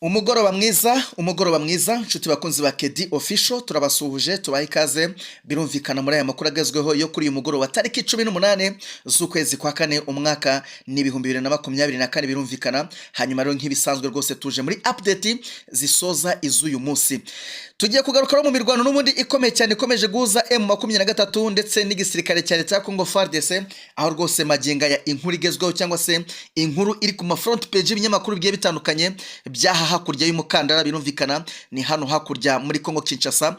Umugoroba mwiza, umugoroba mwiza, nshuti bakunzi ba Kedi Official, turabasuhuje, tubaha ikaze. Birumvikana, muri aya makuru agezweho yo kuri uyu mugoroba, tariki 18 z'ukwezi kwa kane, umwaka ni 2024. Birumvikana, hanyuma rero nk'ibisanzwe rwose tuje muri update zisoza iz'uyu munsi. Tugiye kugaruka mu mirwano n'ubundi ikomeye cyane ikomeje guhuza M23 ndetse n'igisirikare cya leta ya Congo, FARDC, aho rwose maginga ya inkuru igezweho cyangwa se inkuru iri ku ma front page y'ibinyamakuru bigiye bitandukanye byaha hakurya y'umukandara, birumvikana ni hano hakurya muri Congo Kinshasa,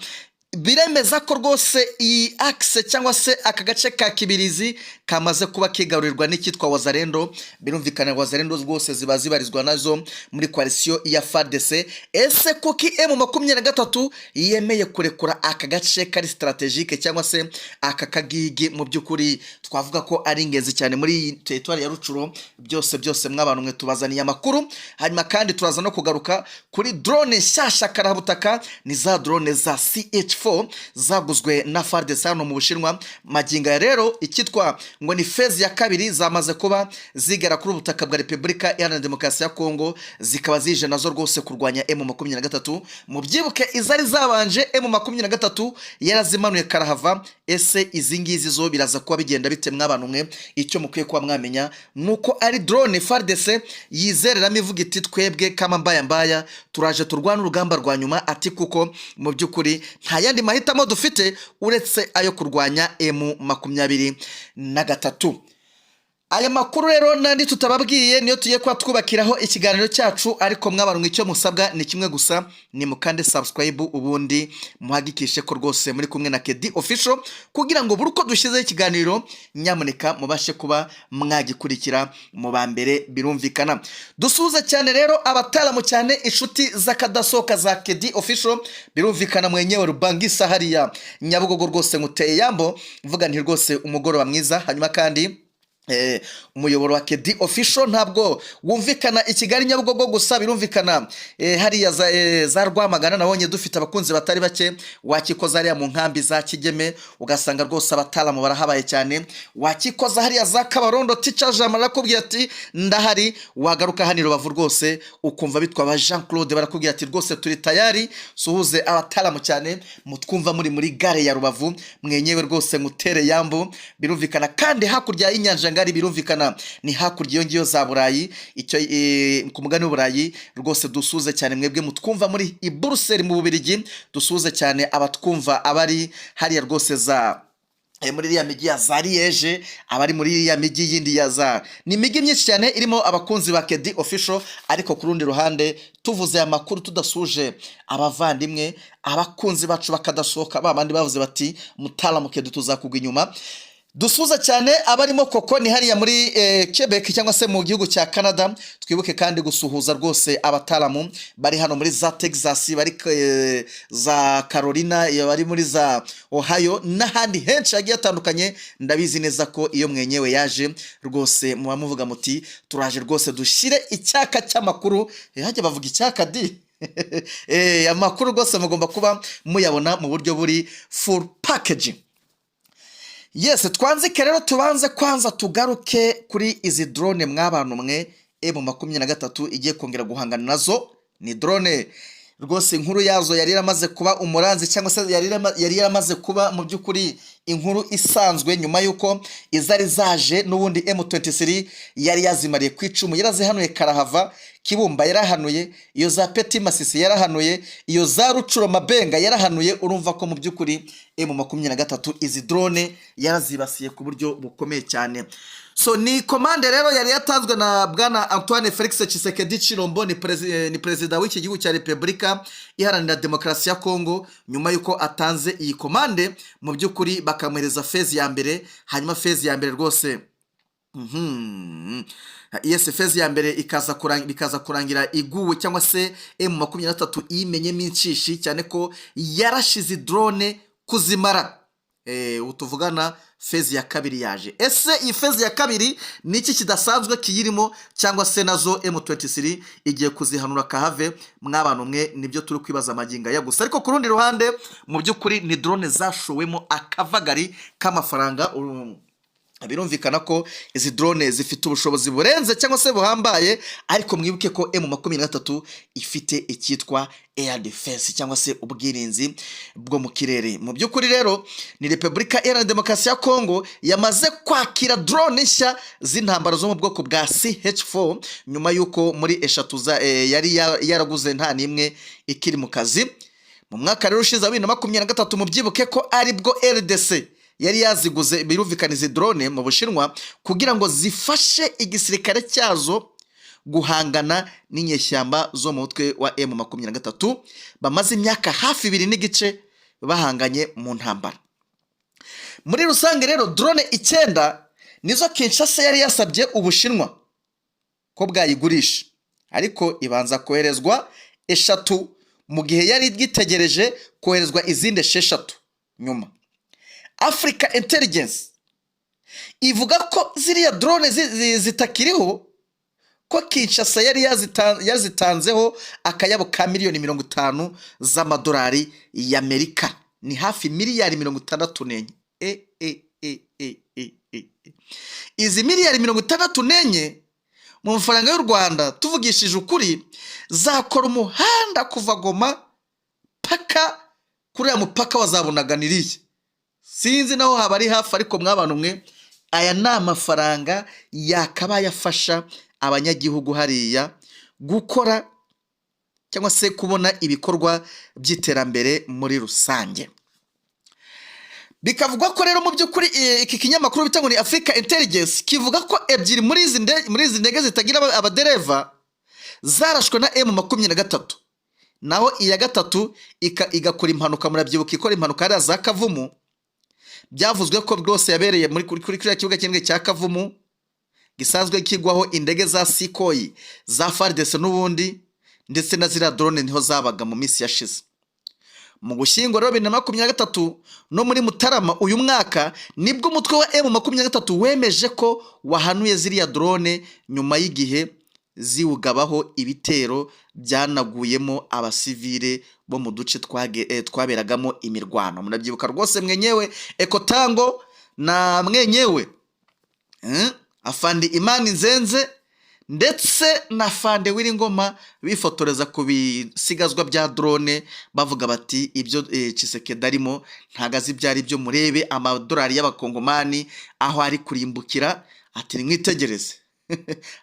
biremeza ko rwose iyi axe cyangwa se aka gace ka Kibirizi kamaze kuba kigarurirwa n'icyitwa Wazalendo. Birumvikana, Wazalendo rwose ziba zibarizwa nazo muri coalition ya FARDC. Ese kuki M23 yemeye kurekura aka gace kari stratégique cyangwa se aka kagigi mu by'ukuri twavuga ko ari ingenzi cyane muri iyi territoire ya Rutshuru? Byose byose, mw'abantu mwe, tubazaniye amakuru. Hanyuma kandi turaza no kugaruka kuri drone nshyashya karabutaka, ni za drone za CH4 zaguzwe na FARDC hano mu Bushinwa. Magingo ya rero icyitwa ngo ni phase ya kabiri zamaze kuba zigera kuri ubutaka bwa Repubulika Iharanira Demokarasi ya Kongo, zikaba zije nazo rwose kurwanya M23. Mubyibuke, izari zabanje M23 yarazimanuye karahava. Ese izi ngizi zo biraza kuba bigenda bite, mw'abantu mwe? Icyo mukwiye kuba mwamenya nuko ari drone FARDC yizereramo ivuga iti: "Twebwe kama mbaya mbaya turaje turwana urugamba rwa nyuma," ati kuko mu by'ukuri nta yandi mahitamo dufite uretse ayo kurwanya M23. Aya makuru rero n'andi tutababwiye niyo tugiye kuba twubakiraho ikiganiro cyacu. Ariko mwabantu, icyo musabwa ni kimwe gusa, ni mukande subscribe, ubundi muhagikishe ko rwose muri kumwe na Kedi Official, kugira ngo buri uko dushyizeho ikiganiro nyamuneka mubashe kuba mwagikurikira mu ba mbere. Birumvikana, dusuhuze cyane rero abataramu cyane, inshuti z'akadasohoka za Kedi Official. Birumvikana, mwenyewe Rubangisa hariya Nyabugogo, rwose nguteye yambo, mvuga nti rwose umugoroba mwiza. Hanyuma kandi umuyoboro wa Kedi Official ntabwo wumvikana i Kigali Nyabugogo gusa. Birumvikana, hariya za Rwamagana nabonye dufite abakunzi batari bake. Wakikoza hariya mu nkambi za Kigeme, ugasanga rwose abataramu barahabaye cyane. Wakikoza hariya za Kabarondo, Tica Jean arakubwira ati: "Ndahari." Wagaruka hano i Rubavu rwose ukumva bitwa ba Jean Claude, barakubwira ati: "Rwose turi tayari." Suhuze abataramu cyane mutwumva muri gare ya Rubavu, mwenyewe rwose mutere yambu. Birumvikana kandi hakurya y'inyanja ngari, birumvikana ni hakurya iyo ngiyo za Burayi, icyo ku mugani w'Uburayi. Rwose dusuze cyane mwebwe mutwumva muri i Buruseli mu Bubirigi, dusuze cyane abatwumva abari hariya rwose za muri iriya mijyi ya za Liège, abari muri iriya mijyi yindi ya za, ni imijyi myinshi cyane irimo abakunzi ba Kedi Official. Ariko ku rundi ruhande, tuvuze aya makuru tudasuje abavandimwe, abakunzi bacu bakadasohoka, ba bandi bavuze bati: "Mutaramu Kedi, tuzakugwa inyuma." Dusuza cyane abarimo koko ni hariya muri Quebec cyangwa se mu gihugu cya Canada. Twibuke kandi gusuhuza rwose abataramu bari hano muri za Texas, bari za Carolina, bari muri za Ohio n'ahandi henshi hagiye hatandukanye. Ndabizi neza ko iyo mwenyewe yaje rwose muba muvuga muti: "Turaje rwose dushyire icyaka cy'amakuru." Hajya bavuga icyaka di, amakuru rwose mugomba kuba muyabona mu buryo buri full package. Yes, twanzike rero, tubanze kwanza tugaruke kuri izi drone, mw'abantu mwe, M23 igiye kongera guhangana nazo. Ni drone rwose inkuru yazo yari yaramaze kuba umuranzi cyangwa se yari yaramaze kuba mu by'ukuri inkuru isanzwe, nyuma y'uko izari zaje n'ubundi M23 yari yazimariye ku icumu, yarazihanuye karahava. Kibumba yarahanuye, iyo za Petit Masisi yarahanuye, iyo za Rutshuru Mabenga yarahanuye. Urumva ko mu by'ukuri M23 izi drone yarazibasiye ku buryo bukomeye cyane. So ni commande rero yari yatanzwe na bwana Antoine Felix Tshisekedi Chilombo, ni perezida w'iki gihugu cya Repubulika Iharanira Demokarasi ya Kongo. Nyuma y'uko atanze iyi commande, mu by'ukuri bakamuhereza phase ya mbere. Hanyuma phase ya mbere rwose, yes, phase ya mbere bikaza kurangira iguwe cyangwa se M23 imenyemo inshishi, cyane ko yarashize drone kuzimara. Ubu tuvugana phase ya kabiri yaje. Ese iyi phase ya kabiri ni iki kidasanzwe kiyirimo, cyangwa se nazo M23 igiye kuzihanura kahave? Mw'abantu mwe, nibyo turi kwibaza amagingo aya gusa. Ariko ku rundi ruhande, mu by'ukuri ni drone zashowemo akavagari k'amafaranga. Birumvikana ko izi drone zifite ubushobozi burenze cyangwa se buhambaye, ariko mwibuke ko M23 ifite icyitwa air defense cyangwa se ubwirinzi bwo mu kirere. Mu by'ukuri rero, ni Repubulika Iharanira Demokarasi ya Kongo yamaze kwakira drone nshya z'intambara zo mu bwoko bwa CH4, nyuma y'uko muri eshatu za yari yaraguze nta n'imwe ikiri mu kazi. Mu mwaka rero ushize wa 2023, mubyibuke ko aribwo RDC yari yaziguze, birumvikana, izi drone mu Bushinwa kugira ngo zifashe igisirikare cyazo guhangana n'inyeshyamba zo mu mutwe wa M23 bamaze imyaka hafi 2 n'igice bahanganye mu ntambara. Muri rusange rero, drone icyenda nizo Kinshasa yari yasabye Ubushinwa ko bwayigurisha, ariko ibanza koherezwa eshatu mu gihe yari gitegereje koherezwa izindi 6 nyuma. Africa Intelligence ivuga ko ziriya drone zitakiriho, ko Kinshasa yari yazitanzeho akayabo ka miliyoni 50 z'amadolari y'Amerika, ni hafi miliyari 64. E e e e e e e. Izi miliyari 64 mu mafaranga y'u Rwanda, tuvugishije ukuri, zakora umuhanda kuva Goma paka kuri uriya mupaka wa za Bunaganiriye. Sinzi naho haba ari hafi, ariko mwabantu mwe, aya ni amafaranga yakabaye afasha abanyagihugu hariya gukora cyangwa se kubona ibikorwa by'iterambere muri rusange. Bikavugwa ko rero mu by'ukuri, iki kinyamakuru bita ngo ni Africa Intelligence kivuga ko ebyiri muri izi ndege zitagira abadereva zarashwe na M23, naho iya gatatu igakora impanuka. Murabyibuka ikora impanuka hariya za Kavumu, byavuzwe ko rwose yabereye muri kuri kiriya kibuga cy'indege cya Kavumu gisanzwe kigwaho indege za Sukhoi za FARDC n'ubundi, ndetse na ziriya drone niho zabaga mu minsi yashize. Mu Gushyingo rero 2023 no muri Mutarama uyu mwaka, nibwo umutwe wa M23 wemeje ko wahanuye ziriya drone nyuma y'igihe ziwugabaho ibitero byanaguyemo abasivile bo mu duce twaberagamo imirwano. Murabyibuka rwose mwenyewe Ekotango na mwenyewe, Afandi Imani Nzenze ndetse na Fande W'iringoma bifotoreza ku bisigazwa bya drone, bavuga bati: "Ibyo Tshisekedi arimo ntago azi ibyo ari byo, murebe amadolari y'abakongomani aho ari kurimbukira", ati: "Nimwitegereze."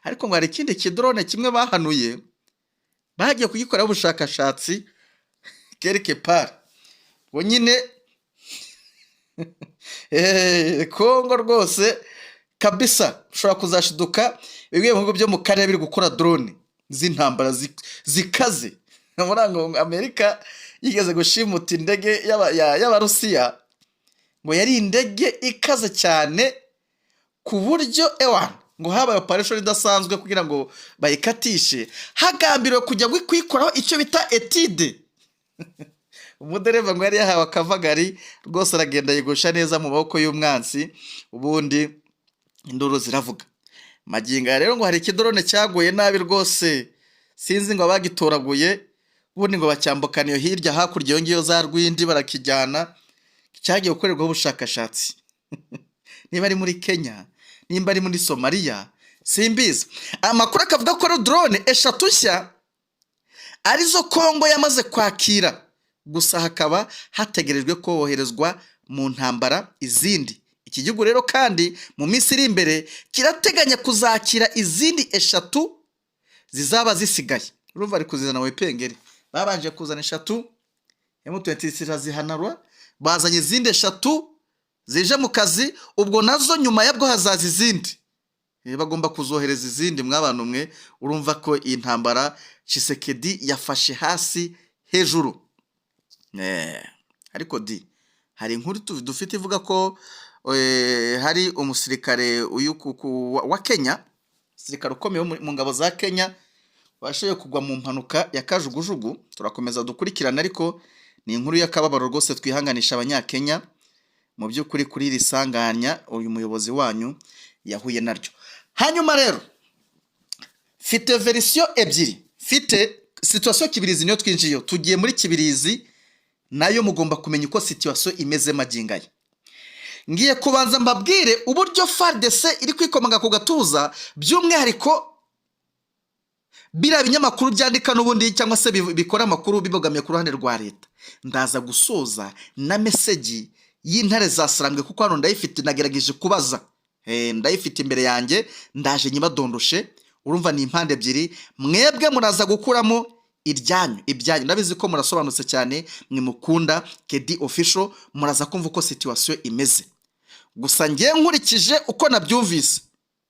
Ariko ngo hari ikindi kidrone kimwe bahanuye, bagiye kugikoraho ubushakashatsi quelque part. Ngo nyine Kongo rwose kabisa ushobora kuzashiduka bimwe mu bihugu byo mu karere biri gukora drone z'intambara zikaze. Muri ngo Amerika yigeze gushimuta indege y'Abarusiya, ngo yari indege ikaze cyane ku buryo ewana ngo habaye operation idasanzwe kugira ngo bayikatishe, hagambiriwe kujya kuyikoraho icyo bita étude. Umudereva ngo yari yahawe akavagari rwose, aragenda yigusha neza mu maboko y'umwansi, ubundi induru ziravuga. Magingo aya rero ngo hari ikidrone cyaguye nabi rwose, sinzi ngo abagitoraguye, ubundi ngo bacyambukana iyo hirya hakurya iyo ngiyo za Rwindi, barakijyana, cyagiye gukorerwaho ubushakashatsi, niba ari muri Kenya, nimba ari muri Somaliya, simbizi. Amakuru akavuga ko ari drone eshatu nshya arizo Kongo yamaze kwakira, gusa hakaba hategerejwe koherezwa mu ntambara izindi. Iki gihugu rero kandi mu minsi iri imbere kirateganya kuzakira izindi eshatu zizaba zisigaye. Urumva ari kuzizana wepengeri, babanje kuzana eshatu, M23 irazihanarwa, bazanye izindi eshatu zije mu kazi, ubwo nazo nyuma yabwo hazaza izindi. Bagomba kuzohereza izindi. Mwabantu mwe, urumva ko iyi ntambara Tshisekedi yafashe hasi hejuru. Ariko di hari inkuru dufite ivuga ko hari umusirikare uyu wa Kenya, umusirikare ukomeye wo mu ngabo za Kenya washoboye kugwa mu mpanuka ya kajugujugu. Turakomeza dukurikirana, ariko ni inkuru y'akababaro rwose, twihanganisha Abanyakenya mu by'ukuri kuri iri sanganya uyu muyobozi wanyu yahuye naryo. Hanyuma rero mfite version ebyiri, mfite situation Kibirizi niyo twinjiyeho, tugiye muri Kibirizi nayo mugomba kumenya uko situation imeze magingo aya. Ngiye kubanza mbabwire uburyo FARDC iri kwikomanga ku gatuza, by'umwihariko biriya binyamakuru byandika n'ubundi cyangwa se bikora amakuru bibogamiye ku ruhande rwa leta. Ndaza gusoza na message y'intare za Sarambwe, kuko hano ndayifite, nagerageje kubaza. Ndayifite imbere yanjye, ndaje nyibadondoshe. Urumva ni impande ebyiri, mwebwe muraza gukuramo iryanyu, ibyanyu. Ndabizi ko murasobanutse cyane, mwe mukunda Kedi Official, muraza kumva uko situation imeze. Gusa ngiye nkurikije uko nabyumvise,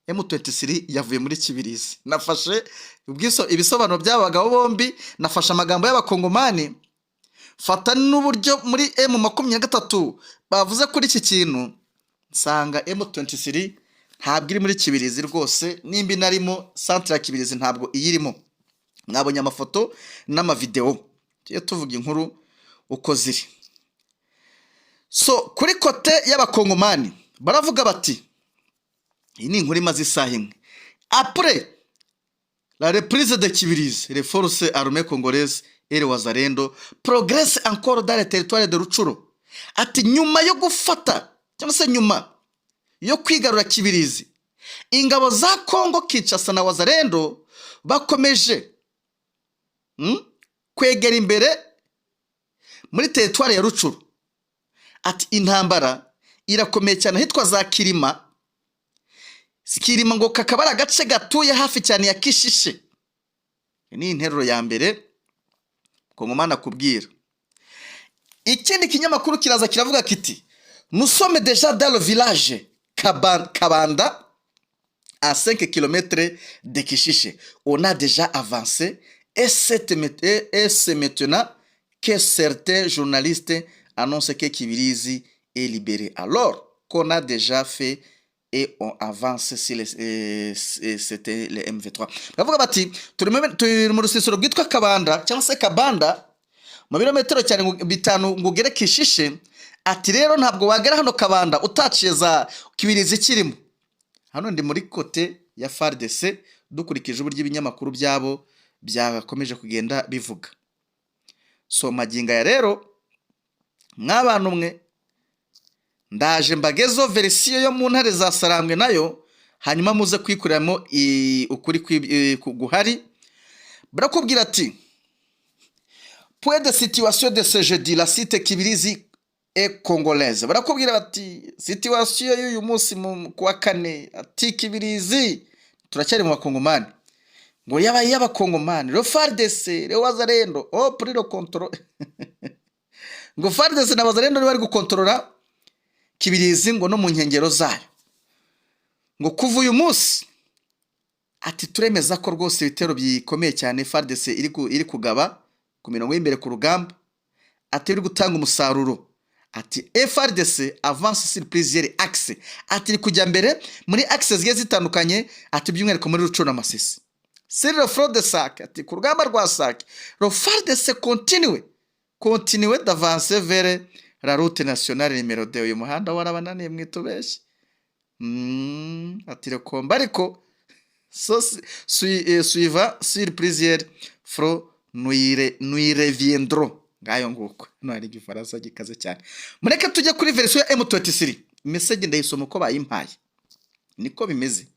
M23 yavuye muri Kibirizi. Nafashe ibisobanuro by'aba bagabo bombi, nafashe amagambo y'Abakongomani, fata n'uburyo muri M23 bavuze kuri iki kintu, nsanga M23 ntabwo iri muri Kibirizi rwose. Nimba inarimo, centre ya Kibirizi ntabwo iyirimo. Mwabonye amafoto n'amavidewo. Tujye tuvuga inkuru uko ziri. So kuri côté y'Abakongomani baravuga bati, iyi ni inkuru imaze isaha imwe: "Après la reprise de Kibirizi, les forces armées congolaises et les Wazalendo progressent encore dans le territoire de Rutshuru." Ati nyuma yo gufata cyangwa se nyuma yo kwigarura Kibirizi, ingabo za Kongo Kinshasa na Wazalendo bakomeje kwegera imbere muri territoire ya Rutshuru. Ati intambara irakomeye cyane ahitwa za Kirima. Kirima ngo kakaba ari agace gatuye hafi cyane ya Kishishe. Ni interuro ya mbere Kongomani akubwira. Ikindi kinyamakuru kiraza kiravuga kiti: "Nous sommes déjà dans le village Kabanda, à 5 km de Kishishe. On a déjà avancé et c'est maintenant que certains journalistes annoncent que Kibirizi est libéré, alors qu'on a déjà fait et on avance sur les, c'était les M23." Bavuga bati turi mu rusisiro rwitwa Kabanda cyangwa se Kabanda, mu birometero cyane 5 ngo ugere Kishishe. Ati rero ntabwo wagera hano Kabanda utaciye za Kibirizi kirimo. Hano ndi muri côté ya FARDC, dukurikije uburyo ibinyamakuru byabo byakomeje kugenda bivuga. So magingo aya rero, mw'abantu mwe, ndaje mbagezo version yo mu ntare za Sarambwe nayo, hanyuma muze kwikuramo ukuri guhari. Barakubwira ati: "Point de situation de ce jeudi, la cité Kibirizi est congolaise." Barakubwira bati situation y'uyu munsi ku wa kane, ati Kibirizi turacyari mu Bakongomani, ngo yabaye y'Abakongomani. Le FARDC, le Wazalendo ont pris le contrôle. Ngo FARDC na Wazalendo bari gukontorora Kibirizi ngo no mu nkengero zayo. Ngo kuva uyu munsi, ati turemeza ko rwose ibitero bikomeye cyane FARDC iri kugaba ku mirongo y'imbere ku rugamba, ati iri gutanga umusaruro. Ati FARDC avance sur plusieurs axes. Ati iri kujya mbere muri axes zigiye zitandukanye, ati by'umwihariko muri Rutshuru na Masisi. Sur le front de Sake, ati ku rugamba rwa Sake, le FARDC continue d'avancer vers la route nationale numéro 2. Uyu muhanda warabananiye, mwitubeshye. Ati le combat ariko so suivant sur plusieurs fronts, nous y reviendrons. Ngayo nguko, hano hari Igifaransa gikaze cyane. Mureke tujye kuri version ya M23. Message ndayisoma uko bayimpaye, niko bimeze.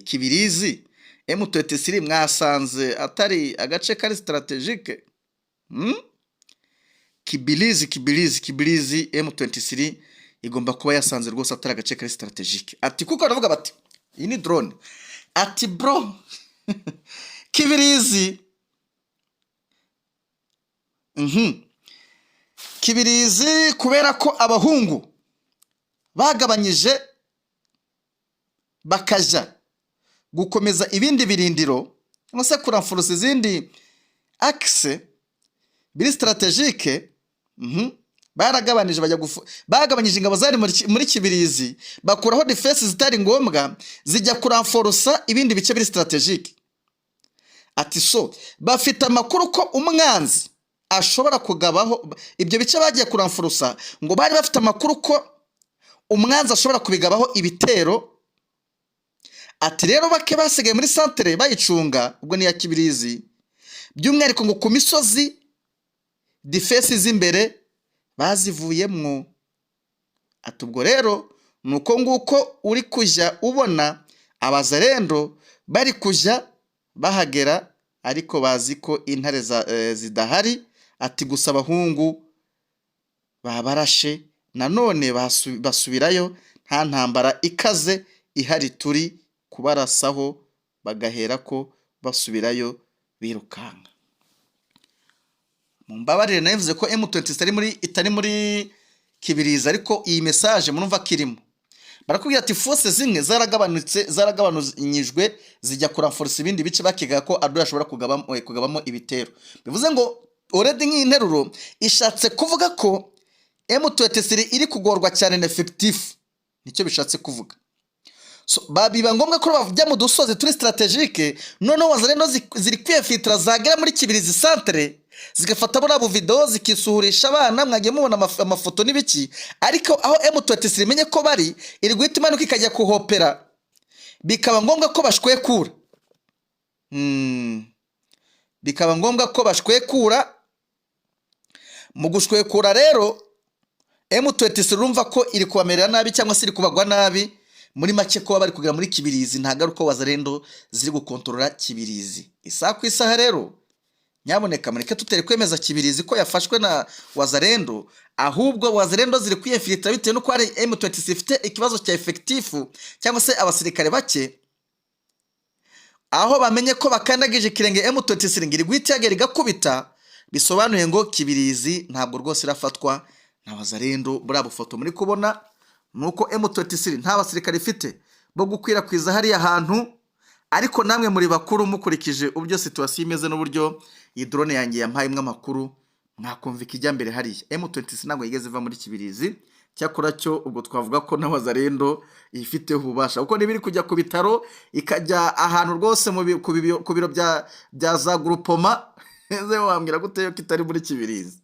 Kibirizi M23 mwasanze atari agace kari stratégique? Kibirizi, Kibirizi, Kibirizi M23 igomba kuba yasanze rwose atari agace kari stratégique. Ati kuko baravuga bati iyi ni drone. Ati bro, Kibirizi, Kibirizi kubera ko abahungu bagabanyije bakajya gukomeza ibindi birindiro cyangwa se kuramfurusa izindi axes biri stratégiques. Baragabanije bajya bagabanyije ingabo zari muri Kibirizi, bakuraho défenses zitari ngombwa, zijya kuramforosa ibindi bice biri stratégiques. Ati so bafite amakuru ko umwanzi ashobora kugabaho ibyo bice bagiye kuramfurusa, ngo bari bafite amakuru ko umwanzi ashobora kubigabaho ibitero. Ati rero bake basigaye muri centre bayicunga, ubwo ni iya Kibirizi, by'umwihariko ngo ku misozi, défenses z'imbere bazivuyemwo. Ati ubwo rero ni uko nguko uri kujya ubona Abazalendo bari kujya bahagera, ariko bazi ko intare zidahari. Ati gusa abahungu babarashe nanone basubirayo, nta ntambara ikaze ihari, turi kubarasaho bagahera ko basubirayo birukanka. Mumbabarire, nabivuze ko M23 itari muri Kibirizi, ariko iyi message murumva ko irimo. Barakubwira ati force zimwe zaragabanutse, zaragabanijwe, zijya kurenforsa ibindi bice bakiga ko adui ashobora kugabamo ibitero. Bivuze ngo already nk'iyi nteruro ishatse kuvuga ko M23 iri kugorwa cyane na effectif, nicyo bishatse kuvuga. So, biba ngombwa ko bajya mu dusozi turi stratégique. Noneho Wazalendo ziri kwiyinfiltra, zagera muri Kibirizi centre zigafata buriya buvideo, zikisuhurisha abana. Mwagiye mubona amafoto n'ibiki, ariko aho M23 imenye ko bari, iri guhita imanuka ikajya kuhopera, bikaba ngombwa ko bashwekura. Bikaba ngombwa ko bashwekura. Mu gushwekura rero, M23 urumva ko iri kubamerera nabi cyangwa se iri kubagwa nabi. Muri make, kuba bari kugera muri Kibirizi ntabwo ari uko Wazalendo ziri gukontorora Kibirizi isaha ku isaha. Rero nyaboneka mureke tutere kwemeza Kibirizi ko yafashwe na Wazalendo, ahubwo Wazalendo ziri kwiyinfiltra bitewe n'uko hari M23 ifite ikibazo cya effectif cyangwa se abasirikare bake. Aho bamenye ko bakandagije ikirenge M23 ngo iri guhita ihagera igakubita. Bisobanuye ngo Kibirizi ntabwo rwose irafatwa na Wazalendo. Buriya bufoto muri kubona ni uko M23 nta basirikare ifite bo gukwirakwiza hariya hantu. Ariko namwe muri bakuru, mukurikije uburyo situation imeze n'uburyo iyi drone yanjye yampaye imwe amakuru, mwakumva ikijya mbere hariya. M23 ntabwo yigeze iva muri Kibirizi. Cyakora cyo ubwo twavuga ko na Wazalendo ifiteho ububasha, kuko niba iri kujya ku bitaro, ikajya ahantu rwose ku biro bya za groupement, ese wambwira gute yuko itari muri Kibirizi?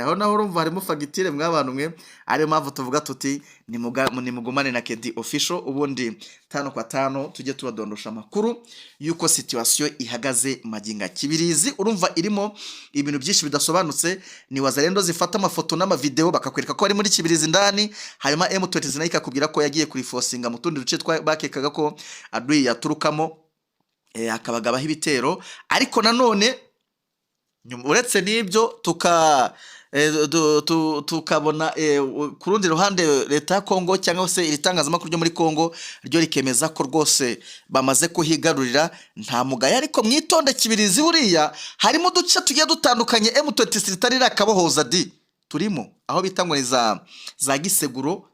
Aho naho urumva harimo fagitire mw'abantu mwe. Ariyo mpamvu tuvuga tuti nimugumane na Kedi Official, ubundi tano kwa tano tujye tubadondosha amakuru y'uko situation ihagaze maginga. Kibirizi urumva irimo ibintu byinshi bidasobanutse. Ni Wazalendo zifata amafoto n'amavideo bakakwereka ko ari muri Kibirizi ndani, hanyuma M23 nayo ikakubwira ko yagiye kurifosinga mu tundi duce bakekaga ko adui yaturukamo, akabagabaho ibitero. Ariko nanone uretse n'ibyo, tukabona ku rundi ruhande leta ya Kongo cyangwa se iri tangazamakuru ryo muri Kongo ryo rikemeza ko rwose bamaze kuhigarurira, nta mugayo. Ariko mwitonde, Kibirizi buriya harimo uduce tugiye dutandukanye M23 itari irakabohoza di turimo, aho bita ngo ni za Giseguro.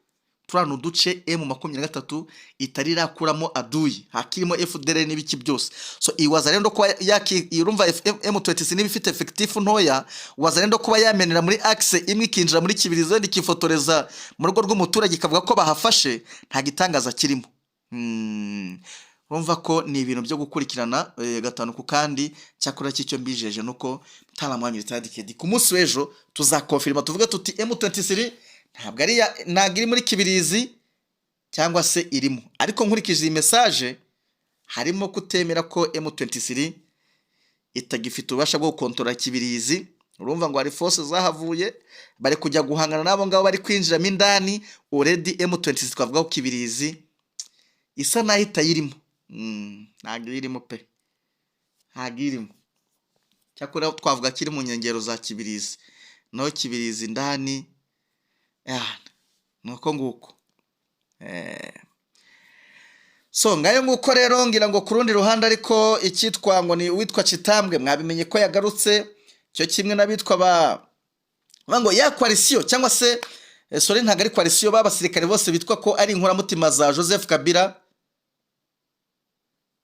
Turiya ni uduce M23 itari irakuramo adui, hakirimo FDLR n'ibiki byose. So iyi Wazalendo kuba yaki, urumva M23 niba ifite effectif ntoya, Wazalendo kuba yamenera muri axe imwe ikinjira muri Kibirizi, wenda ikifotoreza mu rugo rw'umuturage, ikavuga ko bahafashe, nta gitangaza kirimo. Urumva ko ni ibintu byo gukurikirana gatanu ku kandi. Cyakora cy'icyo mbijeje nuko mutaramwanya Kedi, ku munsi w'ejo tuzakonfirima tuvuge tuti M23 ntabwo iri muri Kibirizi cyangwa se irimo. Ariko nkurikije iyi message, harimo kutemera ko M23 itagifite ububasha bwo gukontorora Kibirizi. Urumva ngo hari force zahavuye, bari kujya guhangana n'abo ngabo bari kwinjiramo indani. Already M23 twavuga ko Kibirizi isa naho itayirimo. Ntabwo irimo pe, ntabwo irimo. Cyakora twavuga ko iri mu nkengero za Kibirizi, naho Kibirizi indani ni uko nguko. So ngayo nguko rero. Ngira ngo ku rundi ruhande ariko, icyitwa ngo ni uwitwa Citambwe mwabimenye ko yagarutse, cyo kimwe n'abitwa ba ngo ya coalition cyangwa se sorry, ntabwo ari coalition, b'abasirikare bose bitwa ko ari inkoramutima za Joseph Kabila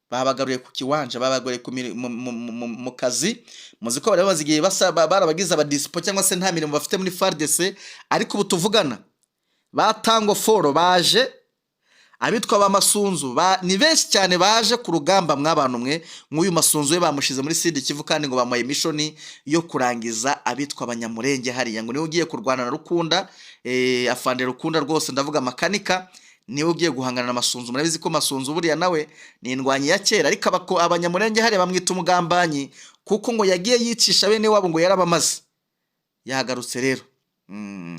babagaruye ku kiwanja, babagaruye mu kazi. Muzi ko bari bamaze igihe barabagize abadispo cyangwa se nta mirimo bafite muri FARDC, ariko ubu tuvugana batango foro baje, abitwa ba Masunzu ni benshi cyane baje ku rugamba. Mw'abantu mwe, nk'uyu Masunzu we bamushize muri Sud Kivu, kandi ngo bamuhaye mission yo kurangiza abitwa Abanyamurenge hariya, ngo niwe ugiye kurwana na Rukunda, afande Rukunda rwose, ndavuga Makanika, niwe ugiye guhangana na Masunzu. Murabizi ko Masunzu buriya nawe ni indwanyi ya kera, ariko Abanyamurenge hariya bamwita umugambanyi kuko ngo yagiye yicisha bene wabo, ngo yarabamaze. Yagarutse rero.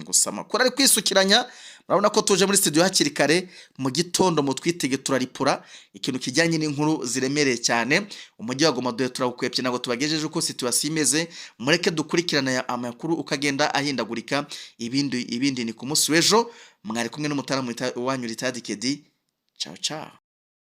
Gusa amakuru ari kwisukiranya Murabona ko tuje muri studio hakiri kare mu gitondo, mutwitege turaripura ikintu kijyanye n'inkuru ziremereye cyane. Umujyi wa Goma dore turawukwepye, ntabwo tubagejeje uko situation imeze. Mureke dukurikirane aya amakuru uko agenda ahindagurika. Ibindi ni ku munsi w'ejo. Mwari kumwe n'umutaramu wanyu Ritadi Kedi. Ciao ciao.